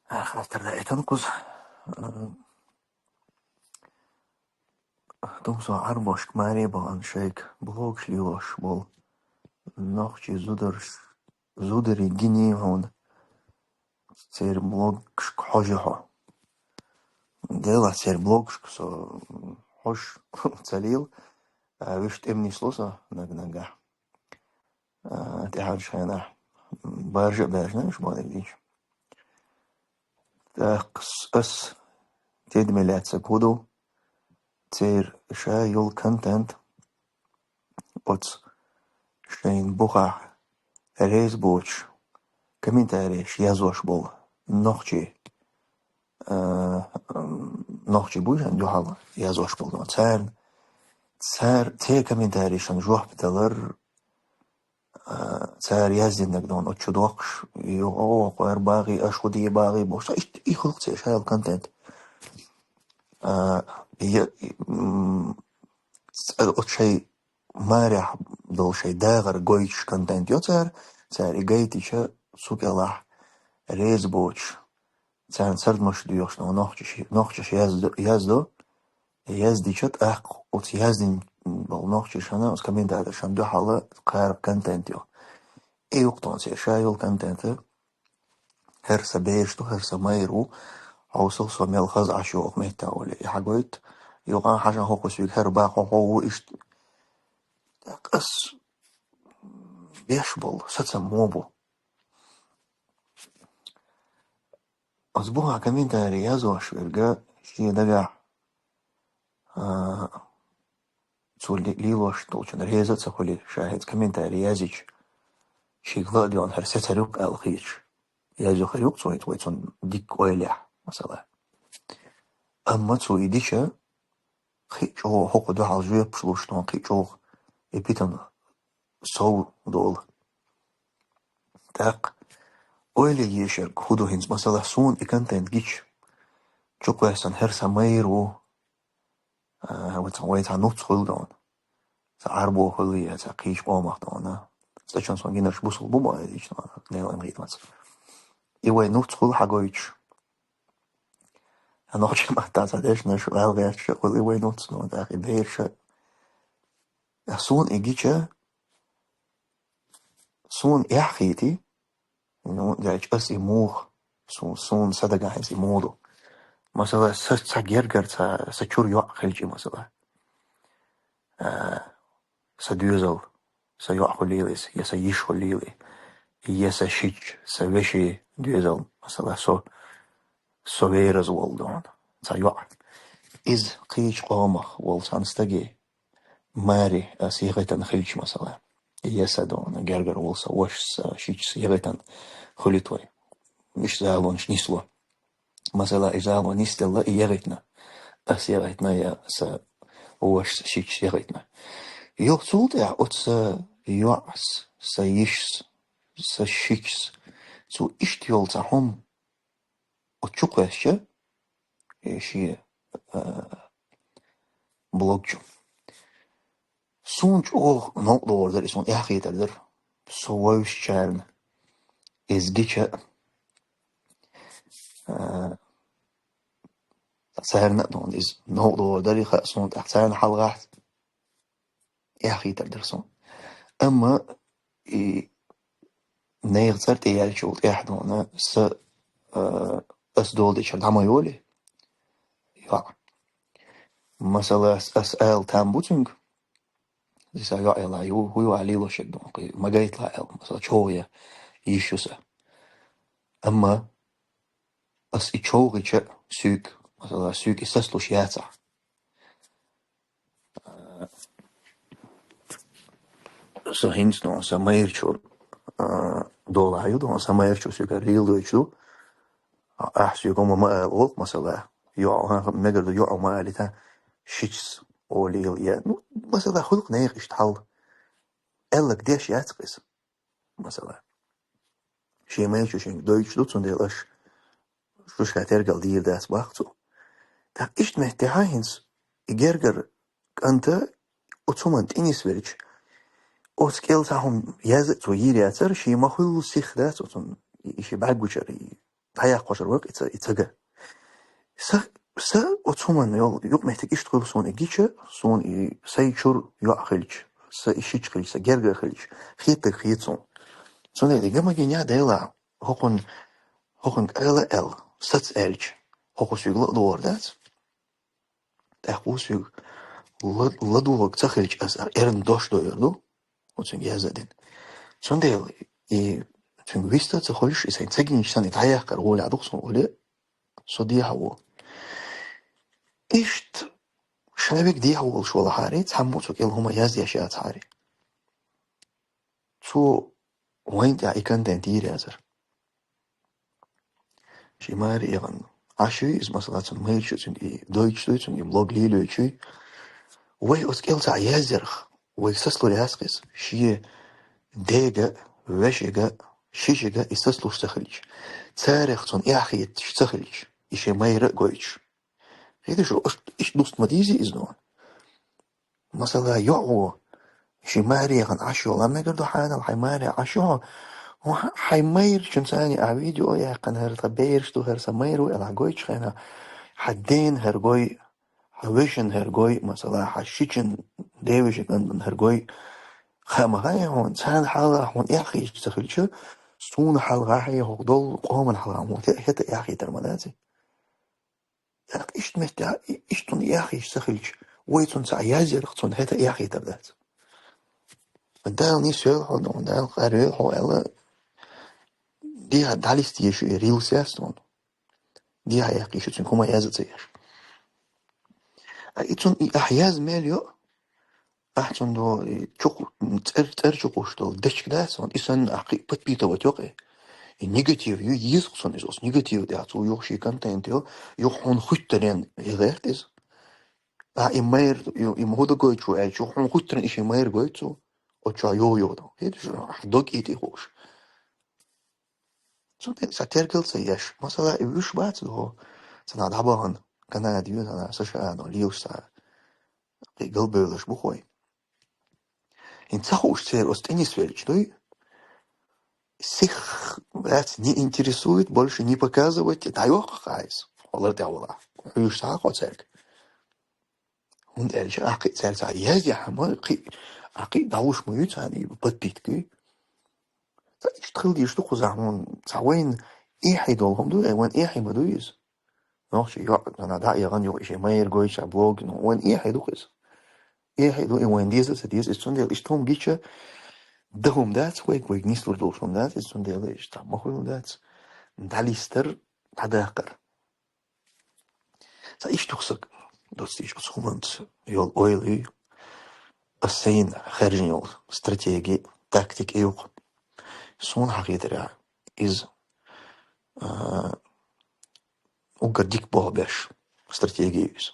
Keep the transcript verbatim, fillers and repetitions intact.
Ах, астар да этан куз. Тумсо Ӏарбошка маре баан шайк блогш лилош бол. Нохчи зударш, зудари гини хьун. Цер блогшка хьожи хьо. Дела цер блогшка со хьош цалил, а виш тӀемнисло со наг-нага. ТӀехьарча хенахь баржа а баьржина уьш бахьаниг дича. ТӀаккха ас тедаме лаьцна куду, церан ша йолу контент оцу шайна бухахь реза боцуш комментарийш язош болу нохчий, а, м, нохчий буй шайн дуьхьал язош болу. Царна, цара, церан комментарийшна жоп далар, а, цара яздинарг дона оцу чу доккхуш, юха, о, кхуьр багӀий, аша хӀун де багӀий бохуш, иштта и хуьлу церан ша йолу контент. А, я, м, ц-, оцу шайн марехь долу шайн дагӀар гойтуш контент йо цара, цара и гайтича, цу кӀелахь реза боцуш, царна сардамаш доьхуш, но нохчаш, нохчаш яздо, яздо, яздича, тӀаккха оцу яздина болу нохчашна, оцу комментаторшна дуьхьал кхара контент йо. И юкъа тхуна церан ша йолу контент, хӀара сан бераш ду, хӀара сан майра ву, хьовсал со мел хаза Ӏаш йоху метта олий, и хьагойту, юкъа хьажа хӀокху соьга хӀара бакъо хьо ву иштта. ТӀаккха ас беш болу, сацам мо бу. Оцу бухахь комментарий язош верг шен дагахь, а, цо ли-, лелош долчун реза а ца хуьлий, ша хӀинца комментарий язйича, шега ла а доьгӀна хӀара сецар юкъа аьлла хеташ. Язйо хир юкъа цо хӀинца вай цунна дикка ойла яхь, масала. Амма цо и дича, кхин а чӀогӀа хӀокху дуьхьал жоьпаш луш, тхуна кхин а чӀогӀа и питана сов долу. ТӀаккха ойла ешарг хӀун ду хӀинца, масала, суна и контент гича, чукхоьссина хӀара сан майра ву, а, вай цхьа, вай цхьа нуц хуьлу дона. Цхьа Ӏарбо хуьлу я цхьа кхечу къомах дона. ЦӀа чун сон гинарш бусул бу ма аьллича дона, Делан гӀийтамаца. И вай нуц хуьлу хьагойтуш. Нохчийн маттахь цхьа дешнаш, ваьлла гӀерташ а хуьлу и вай нуц, ну, тӀаккха и бераш а. Суна и гича, суна эхь хийти, ну, дайча ас и муха, су-, суна са дагахь хӀинца и муха ду. Масала, са, са гергара ца, са чуьра йоӀ хилчи, масала. А, са доьзал, са йоӀ хуьлийла иза, я са йиш хуьлийла, я са шича, са вешин доьзал, масала, со, со вераза волу дона, цхьа йоӀ. Иза кхечу къомах волу цхьана стаге маре ас егӀитана хилча, масала, я са дона, гергара волу са вашас, са шичас егӀитана хуьлуьйту вай. Иштта залонаш нисло. Масала, и зало нисделла, и егӀитна. Ас егӀитна я са вашас, шичас егӀитна. Йо, цул тӀаьхьа оцу са йоӀас, са йишас, са шичас, цо иштта йолу цхьа хӀума оцу чу кхоьссича, и шен, а, блог чу. Суна чӀогӀа новкъа догӀур дара, и суна эхь хетар дара. Со вовшачарна иза гича, а, царна а дона иза новкъа догӀур дара, и хаьа суна, тӀаккха царна хьалхахь эхь хетар дара суна. Амма и нехан цӀар тӀе яьллачул тӀаьхьа дона са, а, ас дола дечара дӀа ма йолий, йоӀ. Масала, ас, ас ала там бу цуьнга, иза сан йоӀ яла ю, хӀун ю ахь лелош ерг дона, кхин ма гайталахь аьлла, масала, човгӀа я, йиш ю сан. Амма ас и човгӀича соьга, масала, соьга и сацалуш яцахь. Со хӀинца дона, сан майрачу, а, долахь ю дона, сан майрачу соьгара лелойтуш ду. Ахь соьга хӀума ма ала олу, масала, йоӀ, мегар ду йоӀ ма алита, шичас олийла я. Ну, масала, хуьлу-кх нехан иштта хьал. Аьлларг деш яц-кх иза, масала. Шен майрачу шега дойтуш ду, цундела аша шу ша тергал дийр дац боху цо. ТӀаккха иштта меттехь хӀинца и гергара кӀанта оцу хӀуманна тӀе нисвелча, оцу кӀел цхьа хӀума яза а цо йийр яцара, шен ма-хуьллу сих дац оцунна, и шен бӀаьргучара, и дӀаяккхошар вар и ца, и цага. Са, са оцу хӀуманна йолу юкъаметтиг иштта хуьлу суна и гича, суна и сай чуьра йоӀ хилча, са и шича хилча, са герга хилча, хетарг хета суна. Цундела и гамагине а делахь, хӀокхунна, хӀокхуьнга ала аьлла, саца аьлча, хӀокху соьга ла а догӀур дац. ТӀаккха ву соьга ла-, ладугӀург ца хилча аса, эрна дош дойур ду, оцуьнга яздан дина. Цундела и цуьнга вист а ца хуьлуш, и сайн ца гинчу санна и дӀаяккхар гӀолехь ду-кх суна олий, со дехьа ву. Иштта ша вега дехьа волуш валахьара, цхьаммо а цу кӀел хӀума яздеш яцахьара. Цо вайна тӀехь и контент йийр яцара. Шен майра эгӀана Ӏаш юй иза, масала, цуьнан майра чу цуьнга и дойтуш дуй, цуьнга и блог лелойтуш юй. Вай оцу кӀел цхьаъ язъярх, вайга сацалур яц-кх иза, шен дега а, вешига а, шишига а и сацалуш ца хилча. Царах цунна эхь хеташ ца хилча, и шен майра а гойтуш. Хеташ, иштта дуста ма дийзий иза, но. Масала, йоӀ ву, шен майра эгӀана Ӏаш йолу, ам мегар ду хьанал, хьайн майра Ӏаш ю хьо. Хьайн майрачун царна а видео яьккхина, хӀара тхан бераш ду, хӀара сан майра ву аьлла, хьан гойтуш хенахь, хьан дена хӀара гой, хьан вешина хӀара гой, масала, хьан шичун девешин кӀантана хӀара гой. Хаа ма хаьа хьуна, царна хьалха хьуна эхь хеташ ца хилча, суна хьалха хье хӀокху долу къоман хьалха хьуна хӀе-, хӀета эхь хетар ма дац и. ТӀаккха иштта меттехь, и-, иштта цунна эхь хеташ ца хилча, вай цунна цхьаъ язъярх, цунна хӀета эхь хетар дац. Дала нисвойла хьо, Дала къарвойла хьо аьлла, дехьа дӀалиста езаш ю и рилс яц тхуна. Дехьа яккха езаш ю цуьнга хӀума яздан ца еш. А и цунна и ахь яздан мел йо, ахь цунна до, и чукх-, цӀер-, цӀер чу кхуьссуш долу дечиг дац хьуна, и санна ахь кхин а подпитывать йо-кх и. И негатив ю, еза-кх цунна иза, оцу негатив тӀехь цо юха шен контент йо, юха хьуна хуьттарен и гӀерта иза. Ахь и майра, и, и ма хӀун дан гойтуш ву аьлча, юха хьуна хуьттарен и шен майра гойту цо, оцу чохь йо-йо дан. Хеташ, ахь дог ийте хууш. Цундела сан тергал ца еш, масала, и вуьш бац доху, цхьана дӀабахана, Канада ю, цхьана США, но лелаш цхьа, кхин галбевллаш бу хой. ХӀинца ца хууш церан оцу тӀе нисвелча дуй, сих вац, не интересует, больше не показывать, дӀайохкху хьайса, хьо лар тӀехь валахь, хьуьйсуш ца хьа хьо цаьрга. ХӀунда аьлча ахь кхин а цаьрца язъяхьама, кхин а, ахь кхин а дӀалуш ма ю царна и подпитка. Ца иштта хила дийш ду кхузахь хьуна, цхьа вайна эхье долу хӀума ду, э, вайна эхье ма ду иза. Нохчи йоӀ, цхьана дӀа а эгӀана юха и шен майра гойтуш, а блог, ну, вайна эхье ду-кх иза. Эхье ду, и вайна деза а ца деза, иза цундела иштта хӀума гича, дан хӀума дац вайга, вайга нислур долуш хӀума дац, иза цундела иштта ма хуьлу дац. ДӀалистар, дӀадаккхар. Ца иштта ю-кх сан, доццийчу оцу хӀуманца йолу ойла ю. Ас сайна хаьржина йолу стратеги, тактика ю-кх. Суна хьахетарехь, иза, а, уггар дика болх беш стратеги ю иза.